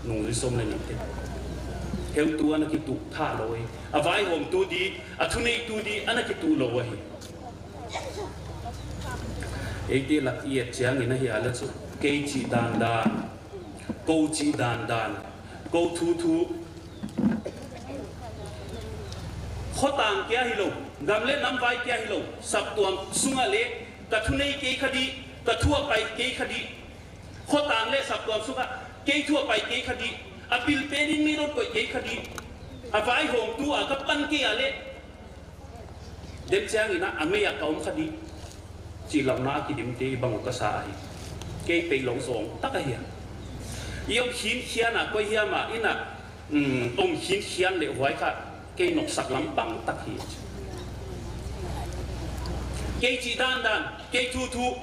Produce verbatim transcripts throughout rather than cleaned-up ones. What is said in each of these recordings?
Nungzui sawm leh nihte, heutu ana kituh thalou hi. A vaihawmtu di, a thuneitu di ana kituh lou ahi. Eite lak i et chiangin ahi a leh chu, kei chih dandan, kou chih dandan, kou thuthu, khotang kia hilou, gam leh nam vai kia hilou, saptuam sungah leh ka thunei kei kha di, ka thu a pai kei kha di. Khotang leh saptuam sungah kei thu a pai kei kha di, a pil penin mi non koih kei kha di, a vaihawmtu a ka pan kei a leh, dem chiangin a mei a ka om kha di, chih lamna a kidimte i bang uh ka sa ahi. Kei peih lou zawng tak ahi a. I om khinkhian a, koi hiam a inn a, um, om khinkhian leh huai kha kei noksak lam bang tak hi. Kei chih dandan, kei thuthu,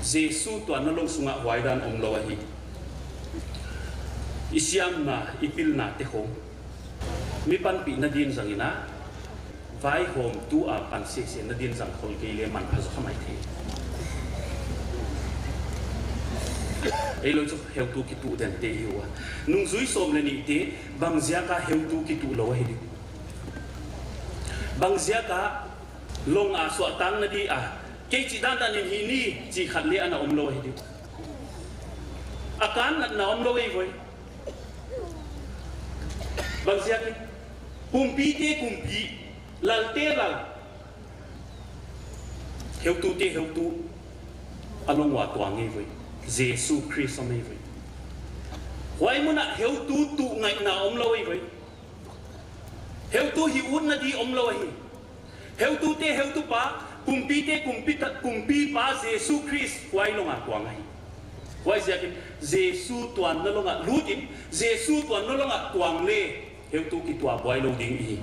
Jesu tuanna long sungah huai dan omlou ahi. I siamna, i pilnate khong mi panpihna din zangin a, vaihawmtu a pan sese na din zang khol kei leh man pha zaw kha maithei. Eilou chu heutu kituh dente i hi ua. Nungzui sawm leh nihte, bangziak a heutu kituh lou ahi di? Bangziak a long a suahtakna di a, kei chih dandan in hi ni chih khat leh ana omlou ahi di? A kannatna omlou ei voi. Bangziakin? Kumpite kumpi, lalte lal, heutute heutu, a long ua tuang ei voi. Jesu Khrist om ei voi. Huai mun ah heutu tuh ngaihna omlou ei voi. Heutu hih utna di omlou ahi. Heutute heutupa, kumpite kumpi ta-, kumpipa Jesu Khrist huai long a tuang ahi. Huaiziakin Jesu tuanna long ah lutin, Jesu tuanna long ah tuang leh heutu kituah buai lou ding i hi.